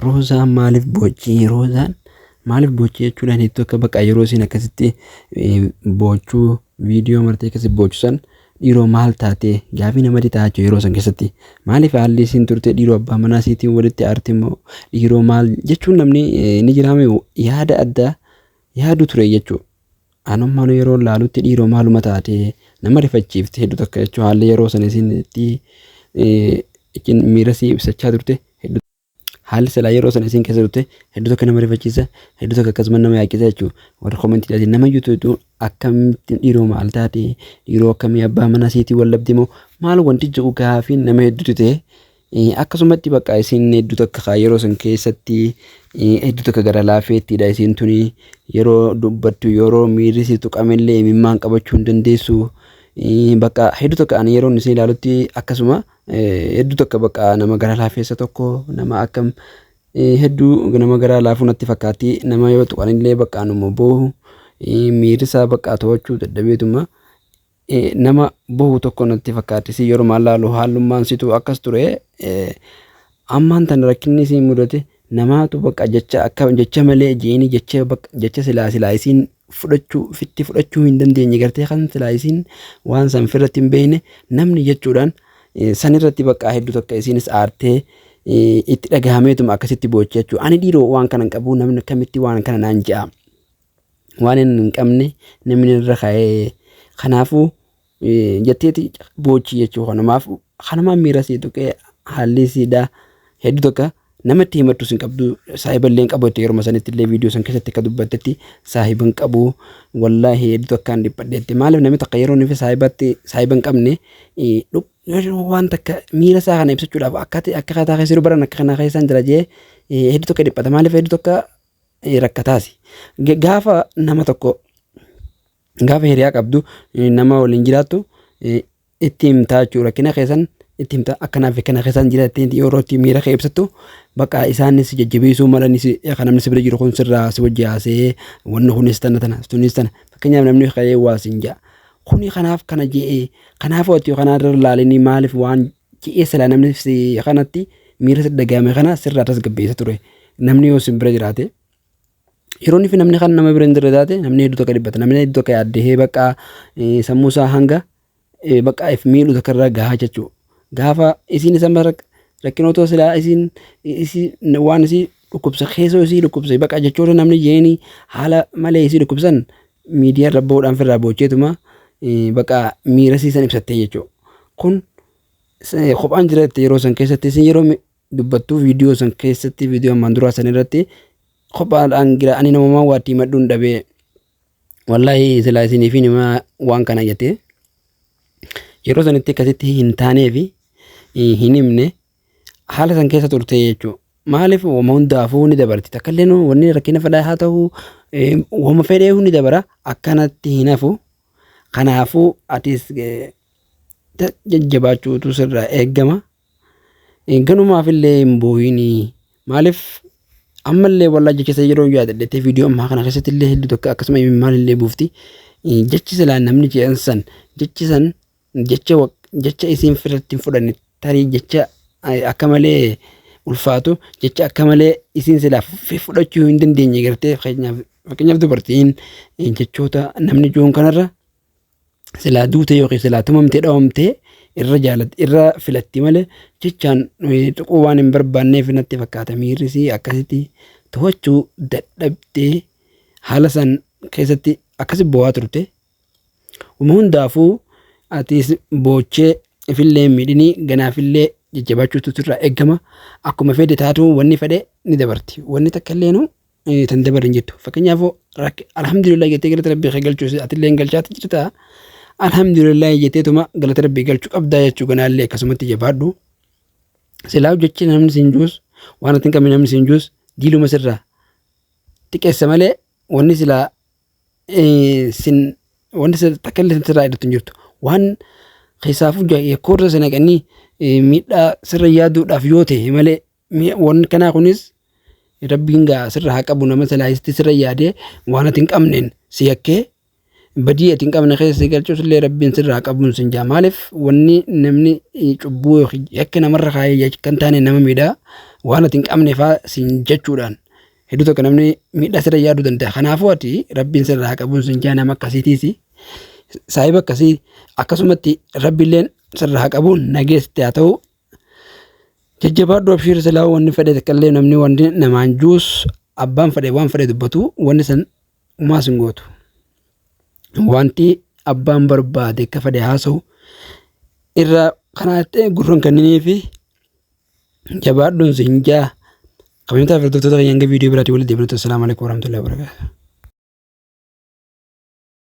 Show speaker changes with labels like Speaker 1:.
Speaker 1: Roozaan maaliif boochii? Roozaan maaliif boochii jechuudhaan hedduu akka bakka yeroo isiin akkasitti boochuu viidiyoo martee akkasitti boochu san dhiiroo maal taatee gaafii namatti ta'a jechuudha yeroo san keessatti. Maaliif haalli isiin turte dhiiroo abbaa manaa isiitiin walitti aarte immoo dhiiroo maal jechuun namni ni jiraame yaada addaa yaadu ture jechuudha. Anummaanu yeroo laalutti dhiiroo maaluma taatee nama rifachiifte hedduu takka jechuudha haalli yeroo san isiin itti miira isii ibsachaa turte hedduu. Haalli silaa yeroo sana isiin keessa turte hedduu tokko nama rifachiisa, hedduu tokko akkasuma nama yaaddessa jechuudha. Warri koomentiidhaatiin nama iyyuu hedduu akkamitti dhiiroo maal taate, dhiiroo akkamii abbaa manaa siitii wal dhabde moo maal wanti jedhu gaafiin nama hedduutu ta'e. Akkasumatti bakka isiin hedduu takka yeroo san keessatti hedduu takka gara laafeettiidha isiin tuni yeroo dubbattu yeroo miirri si tuqamellee imimmaan qabachuu hin dandeessu. Bakka hedduu takka ani yeroon isin ilaalutti akkasuma hedduu takka bakka nama gara laafeessa tokko nama akkam hedduu nama gara laafuu natti fakkaatti nama yoo tuqanillee bakka anuma boohu miirri isaa bakka to'achuu dadhabeetuma nama boohu tokko natti fakkaatti si yeroo maal laalu haallummaan situ akkas ture ammaan tan rakkinni isiin mudate namaatu bakka jecha akka jecha malee jeeni jecha bakka jecha silaa silaa isiin fudhachuu fitti fudhachuu hin dandeenye gartee kan silaa isiin waan san firratti hin beekne namni jechuudhaan sanirratti bakka hedduu takka isiinis aartee itti dhagahameetuma akkasitti boochee jechuudha. Ani dhiiroo waan kana hin qabu namni akkamitti waan kana naan je'a. Waan inni hin qabne namni irra kaa'ee kanaafuu jetteeti boochi jechuudha. Kanumaaf kanumaan miira sii tuqee haalli isiidha hedduu takka namatti himattus hin qabdu saahiba illee hin qabu jettee yeruma sanitti illee viidiyoo san keessatti akka dubbattetti saahiba hin qabu wallaahi hedduu takkaan dhiphadheetti maaliif namni takka yeroo inni saahibatti saahiba hin qabne waan takka miira isaa kana ibsachuudhaaf akka akka kataa keessa jiru baran akka kanaa keessaan jira jee hedduu takka dhiphata maaliif hedduu takka rakkataasi gaafa nama tokko gaafa hiriyaa qabdu nama waliin jiraattu itti himtaa jechuudha. Rakkina keessan itti himta akkanaa fi akkana keessan jira ittiin yeroo itti miira kee ibsattu bakka isaanis jajjabeessuu malanis kan namni si bira jiru kun sirraa si wajji haasa'ee wanni kunis tana tana tunis tana fakkeenyaaf namni ka'ee waa siin ja'a. Kuni kanaaf kana je'ee kanaaf ati kana irra laalinii maaliif waan je'ee silaa namni si kanatti miira si dhagahame kana sirraa tasgabbeessa ture namni yoo sin bira jiraate. Yeroo inni fi namni kan nama bira hin jirre taate namni hedduu takka dhiphata namni hedduu takka yaaddehee bakka sammuu isaa hanga bakka if miidhu takka irra gahaa jechuudha. Gaafa isiin isa mara rakkinoota silaa isiin isii waan isii dhukkubsa keessoo isii dhukkubsa bakka jechoota namni jeeni haala malee isii dhukkubsan miidiyaa irra bahuudhaan firraa boocheetuma bakka miira isii san ibsattee jechuudha. Kun kophaan jira jette yeroo san keessatti isin yeroo dubbattu viidiyoo san keessatti viidiyoo ammaan duraa san irratti kophaadhaan jira ani namumaa waatti himadhuun dhabee wallaahi silaa isiniif himaa waan kana jettee yeroo sanitti akkasitti hin taaneefi hin himne haala san keessa turte jechuudha. Maaliif wama hundaafuu ni dabarti takka illee wanni rakkina fedhaa haa ta'u wama fedhee ni dabara akkanatti hin hafu. Kanaafuu atis jajjabaachuutu sirraa eegama. Ganumaaf illee hin boo'inii. Maaliif ammallee wallaa jecha isa yeroo yaadadhettee viidiyoo ammaa kana keessatti illee hedduu tokko akkasuma imimmaan illee buufti. Jechi silaa namni jedhan san jechi san jecha jecha isiin firatti hin fudhanne tarii jecha akka malee ulfaatu jecha akka malee isiin silaa fudhachuu hin dandeenye gartee fakkeenyaaf dubartiin jechoota namni jiruun kanarra silaa duute yookiin silaa tumamtee dhawamtee irra jaalatti irra filatti malee jechaan tuquu waan hin barbaanneef natti fakkaata miirri isii akkasitti to'achuu dadhabdee haala san keessatti akkasi bo'aa turte. Uma hundaafuu atis boochee ifillee hin miidhinii ganaafillee jajjabaachuutu sirraa eegama. Akkuma fedhe taatu wanni fedhe ni dabarti. Wanni takka illeenuu tan dabarre hin jirtu. Fakkeenyaaf alhamdulillah jettee galata rabbii kee galchuu atillee hin galchaati jirta. Alhamdulillah jetteetuma galata rabbii galchuu qabdaa jechuu ganaallee akkasumatti jabaadhu. Silaa jechi namni siin juus waan ati hin qabne namni siin juus diiluma sirraa xiqqeessa malee wanni silaa sin wanni takka illee sirraa hidhatu hin jirtu. Waan keessaafuu yakkoorra si naqanii miidhaa sirra yaaduudhaaf yoo ta'e malee Wanni kanaa kunis rabbiin gaa sirra haa qabu nama silaa isti sirra yaadee waan ati hin qabneen si yakkee Badii ati hin qabne keessa si galchus illee Rabbiin sirraa qabuun sin jaa. Maaliif wanni namni cubbuu yookiin yakka namarra kaayee yakka hin taane nama miidhaa waan ati hin qabne faa sin jechuudhaan hedduu tokko namni miidhaa sirra yaaduu danda'a. Kanaafuu ati Rabbiin sirraa qabuun sin jaa nama akkasiitiis saahiba akkasii akkasumatti Rabbiilleen sirraa qabuun nageessitti haa ta'u. Jajjabaadhu abshiir silaa wanni fedhe takkallee namni wanni namaan juus abbaan fedhe waan fedhe dubbatu wanni san umaas hin gootu. Wanti abbaan barbaade akka fedhe haasa'u irraa kanaattee gurra hin kenniniifi jabaadhuun siin jaa. Kabajamtoota fi hordoftoota keenya hanga viidiyoo biraatiin walitti deebinutti assalaamu alaikum warahmatullahi wabarakatuh.